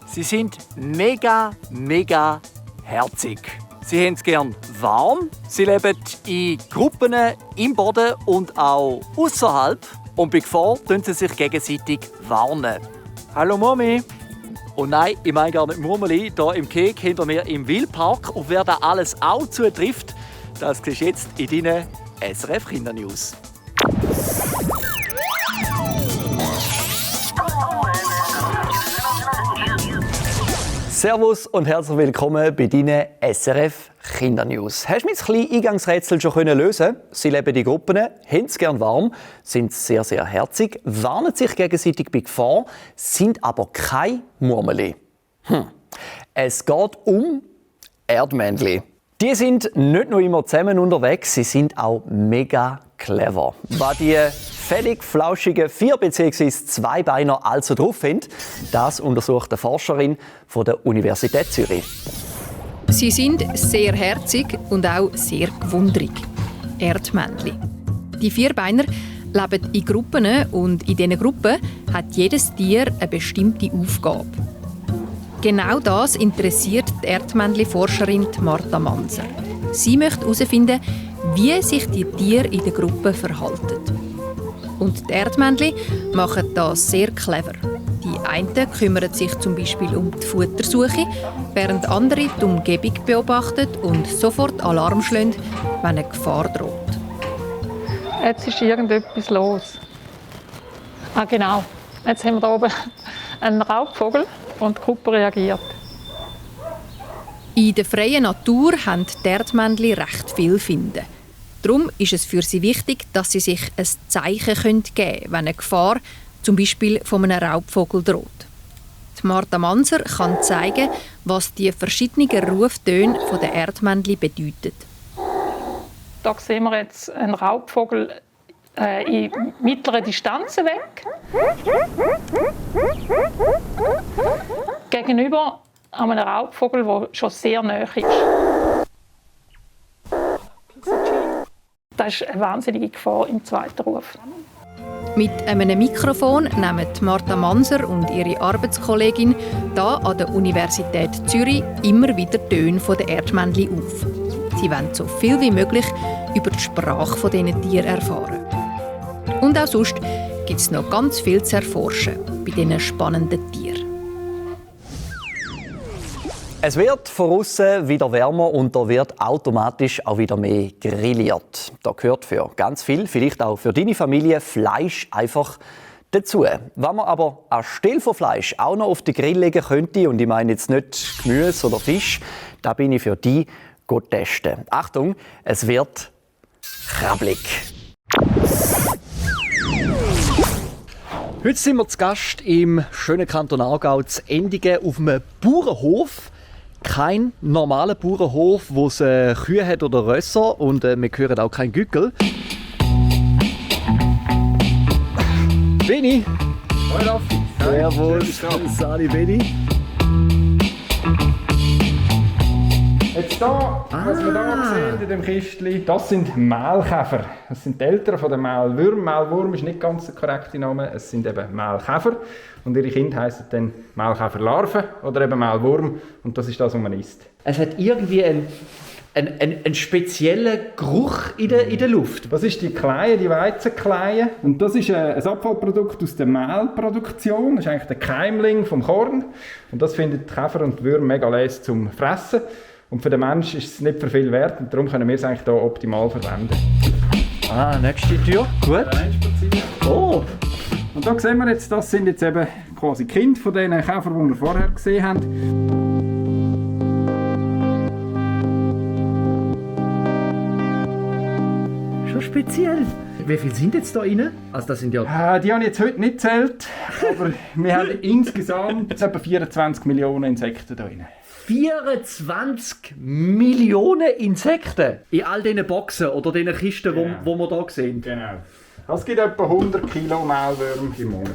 Sie sind mega herzig. Sie haben es gern warm. Sie leben in Gruppen im Boden und auch außerhalb. Und bei Gefahr tun sie sich gegenseitig warnen. Hallo Mami! Und nein, ich meine gar nicht Murmeli. Hier im Kek hinter mir im Wildpark. Und wer da alles auch zutrifft, das siehst du jetzt in deinen SRF Kindernews. Servus und herzlich willkommen bei deinen SRF Kindernews. Hast du mein kleines Eingangsrätsel schon lösen? Sie leben in Gruppen, haben es gern warm, sind sehr herzig, warnen sich gegenseitig bei Gefahr, sind aber kein Murmeli. Es geht um Erdmännchen. Die sind nicht nur immer zusammen unterwegs, sie sind auch mega clever. Was die völlig flauschigen Vier- bzw. Zweibeiner also drauf haben, das untersucht eine Forscherin von der Universität Zürich. Sie sind sehr herzig und auch sehr gewundrig. Erdmännchen. Die Vierbeiner leben in Gruppen und in diesen Gruppen hat jedes Tier eine bestimmte Aufgabe. Genau das interessiert die Erdmännchen-Forscherin Martha Manser. Sie möchte herausfinden, wie sich die Tiere in der Gruppe verhalten. Und die Erdmännchen machen das sehr clever. Die einen kümmern sich zum Beispiel um die Futtersuche, während andere die Umgebung beobachten und sofort Alarm schlagen, wenn eine Gefahr droht. Jetzt ist irgendetwas los. Ah, genau. Jetzt haben wir hier oben einen Raubvogel und die Gruppe reagiert. In der freien Natur haben die Erdmännchen recht viel finden. Darum ist es für sie wichtig, dass sie sich ein Zeichen geben können, wenn eine Gefahr, zum Beispiel von einem Raubvogel, droht. Die Martha Manser kann zeigen, was die verschiedenen Ruftöne der Erdmännchen bedeuten. Hier sehen wir jetzt einen Raubvogel in mittlerer Distanz weg. Gegenüber einem Raubvogel, der schon sehr nahe ist. Das ist eine wahnsinnige Gefahr im zweiten Ruf. Mit einem Mikrofon nehmen Martha Manser und ihre Arbeitskollegin hier an der Universität Zürich immer wieder Töne der Erdmännchen auf. Sie wollen so viel wie möglich über die Sprache dieser Tiere erfahren. Und auch sonst gibt es noch ganz viel zu erforschen bei diesen spannenden Tieren. Es wird von außen wieder wärmer und da wird automatisch auch wieder mehr grilliert. Da gehört für ganz viel, vielleicht auch für deine Familie, Fleisch einfach dazu. Wenn man aber anstelle von Fleisch auch noch auf den Grill legen könnte, und ich meine jetzt nicht Gemüse oder Fisch, da bin ich für dich testen. Achtung, es wird krabbelig. Heute sind wir zu Gast im schönen Kanton Aargau zu Endigen auf einem Bauernhof. Kein normaler Bauernhof, wo es Kühe hat oder Rösser, und wir hören auch kein Gückel. Beni! Hallo Raffi! Servus! Sali Beni! Jetzt da, was wir hier sehen in dem Kistchen, das sind Maulkäfer. Das sind die Eltern von den Maulwürm. Maulwurm ist nicht ganz der korrekte Name. Es sind eben Maulkäfer. Und ihre Kinder heissen dann Maulkäferlarven oder eben Maulwurm. Und das ist das, was man isst. Es hat irgendwie einen speziellen Geruch in der Luft. Das ist die Kleie, die Weizenkleie. Und das ist ein Abfallprodukt aus der Mehlproduktion. Das ist eigentlich der Keimling vom Korn. Und das finden die Käfer und die Würmer mega les zum Fressen. Und für den Menschen ist es nicht für viel wert und darum können wir es eigentlich hier optimal verwenden. Ah, nächste Tür. Gut. Oh! Und da sehen wir jetzt, das sind jetzt eben quasi die Kinder von den Käfern, die wir vorher gesehen haben. Schon speziell. Wie viele sind jetzt da rein? Also das sind ja... Die habe ich jetzt heute nicht gezählt, aber wir haben insgesamt etwa 24 Millionen Insekten da drin. 24 Millionen Insekten in all diesen Boxen oder diesen Kisten, Genau. wo wir hier sehen. Genau. Es gibt etwa 100 Kilo Maulwürmer im Monat.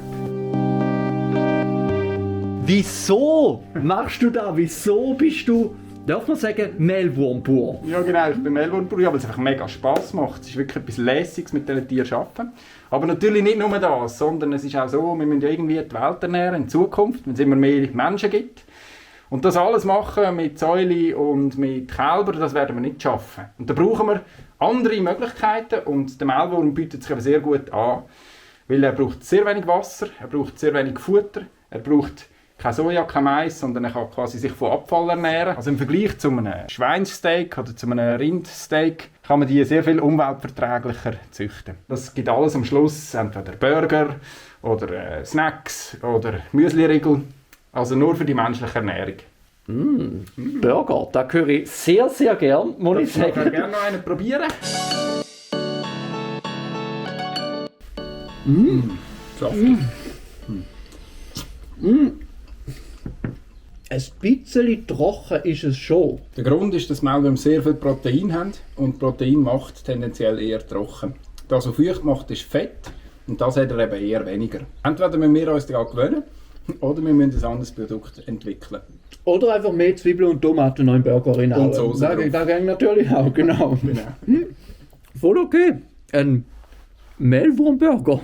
Wieso machst du das? Wieso bist du Darf man sagen, Mehlwurm pur? Ja genau, ich bin Mehlwurmbauer, weil es einfach mega Spass macht. Es ist wirklich etwas Lässiges, mit diesen Tieren zu arbeiten. Aber natürlich nicht nur das, sondern es ist auch so, wir müssen ja irgendwie die Welt ernähren in Zukunft, wenn es immer mehr Menschen gibt. Und das alles machen mit Säule und mit Kälbern, das werden wir nicht schaffen. Und da brauchen wir andere Möglichkeiten und der Mehlwurm bietet sich aber sehr gut an, weil er braucht sehr wenig Wasser, er braucht sehr wenig Futter, er braucht kein Soja, kein Mais, sondern er kann quasi sich von Abfall ernähren. Also im Vergleich zu einem Schweinssteak oder zu einem Rindsteak kann man die sehr viel umweltverträglicher züchten. Das gibt alles am Schluss, entweder Burger oder Snacks oder Müsliriegel, also nur für die menschliche Ernährung. Burger, da höre ich sehr, sehr gern, muss ich sagen. Ich würde gerne noch einen probieren. Saftig. Ein bisschen trocken ist es schon. Der Grund ist, dass Mehlwürmer sehr viel Protein haben und Protein macht tendenziell eher trocken. Das, was feucht macht, ist Fett und das hat er eben eher weniger. Entweder müssen wir uns daran gewöhnen oder wir müssen ein anderes Produkt entwickeln. Oder einfach mehr Zwiebeln und Tomaten noch in Burger reinhauen. Und Soße drauf. Das geht natürlich auch, genau. Voll okay. Ein Mehlwurmburger.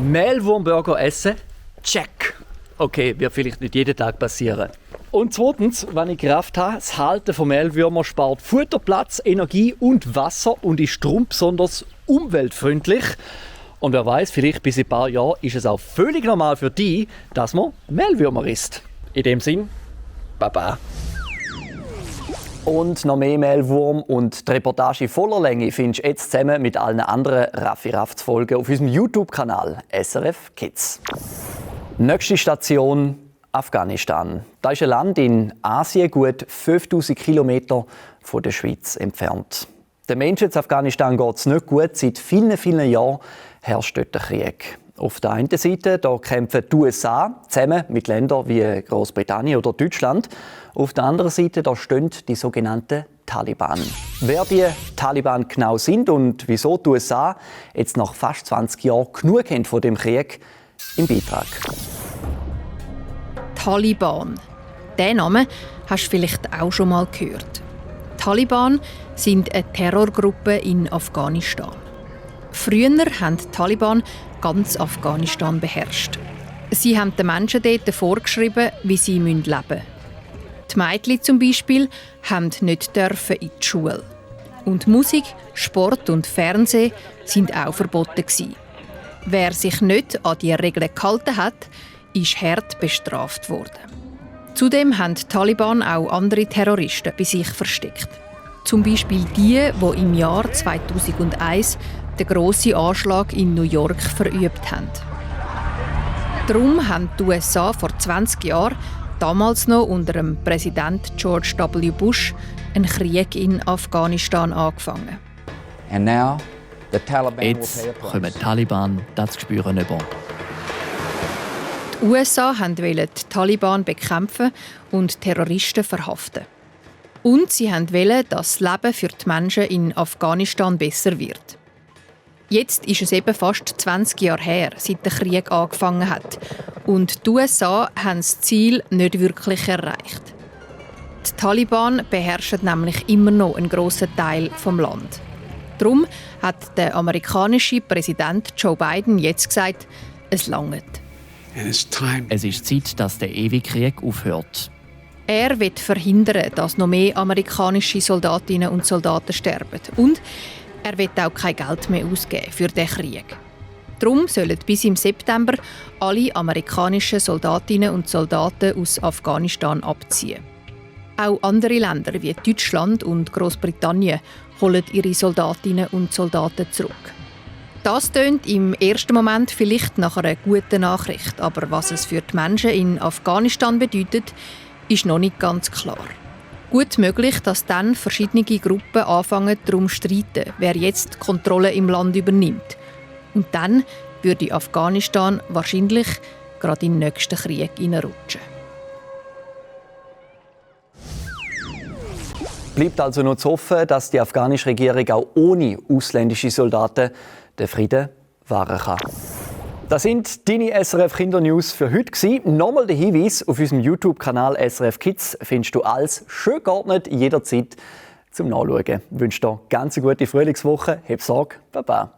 Mehlwurmburger essen? Check. Okay, wird vielleicht nicht jeden Tag passieren. Und zweitens, wenn ich Kraft habe, das Halten von Mehlwürmern spart Futterplatz, Energie und Wasser und ist darum besonders umweltfreundlich. Und wer weiß, vielleicht bis in ein paar Jahren ist es auch völlig normal für dich, dass man Mehlwürmer isst. In dem Sinn, Baba. Und noch mehr Mehlwurm und die Reportage voller Länge findest du jetzt zusammen mit allen anderen Raffi-Rafts-Folgen auf unserem YouTube-Kanal SRF Kids. Nächste Station Afghanistan. Das ist ein Land in Asien, gut 5000 Kilometer von der Schweiz entfernt. Den Menschen in Afghanistan geht es nicht gut. Seit vielen, vielen Jahren herrscht dort der Krieg. Auf der einen Seite da kämpfen die USA zusammen mit Ländern wie Großbritannien oder Deutschland. Auf der anderen Seite da stehen die sogenannten Taliban. Wer die Taliban genau sind und wieso die USA jetzt nach fast 20 Jahren genug haben von dem Krieg, im Beitrag. Taliban. Diesen Namen hast du vielleicht auch schon mal gehört. Taliban sind eine Terrorgruppe in Afghanistan. Früher haben die Taliban ganz Afghanistan beherrscht. Sie haben den Menschen dort vorgeschrieben, wie sie leben müssen. Die Mädchen zum Beispiel haben nicht in die Schule. Und Musik, Sport und Fernsehen sind auch verboten gewesen. Wer sich nicht an die Regeln gehalten hat, ist hart bestraft worden. Zudem haben die Taliban auch andere Terroristen bei sich versteckt. Zum Beispiel die im Jahr 2001 den grossen Anschlag in New York verübt haben. Darum haben die USA vor 20 Jahren, damals noch unter dem Präsident George W. Bush, einen Krieg in Afghanistan angefangen. Jetzt kommen die Taliban das zu spüren über. Die USA wollten die Taliban bekämpfen und Terroristen verhaften. Und sie wollten, dass das Leben für die Menschen in Afghanistan besser wird. Jetzt ist es eben fast 20 Jahre her, seit der Krieg angefangen hat. Und die USA haben das Ziel nicht wirklich erreicht. Die Taliban beherrschen nämlich immer noch einen grossen Teil des Landes. Darum hat der amerikanische Präsident Joe Biden jetzt gesagt, es langt. Es ist Zeit, dass der ewige Krieg aufhört. Er will verhindern, dass noch mehr amerikanische Soldatinnen und Soldaten sterben. Und er will auch kein Geld mehr ausgeben für den Krieg. Darum sollen bis im September alle amerikanischen Soldatinnen und Soldaten aus Afghanistan abziehen. Auch andere Länder wie Deutschland und Großbritannien holen ihre Soldatinnen und Soldaten zurück. Das tönt im ersten Moment vielleicht nach einer guten Nachricht, aber was es für die Menschen in Afghanistan bedeutet, ist noch nicht ganz klar. Gut möglich, dass dann verschiedene Gruppen anfangen darum streiten, wer jetzt die Kontrolle im Land übernimmt. Und dann würde Afghanistan wahrscheinlich gerade in den nächsten Krieg hineinrutschen. Bleibt also noch zu hoffen, dass die afghanische Regierung auch ohne ausländische Soldaten den Frieden wahren kann. Das sind deine SRF Kindernews für heute gewesen. Nochmal der Hinweis: Auf unserem YouTube-Kanal SRF Kids findest du alles schön geordnet, jederzeit zum Nachschauen. Ich wünsche dir eine ganz gute Frühlingswoche. Hab Sorge, Baba.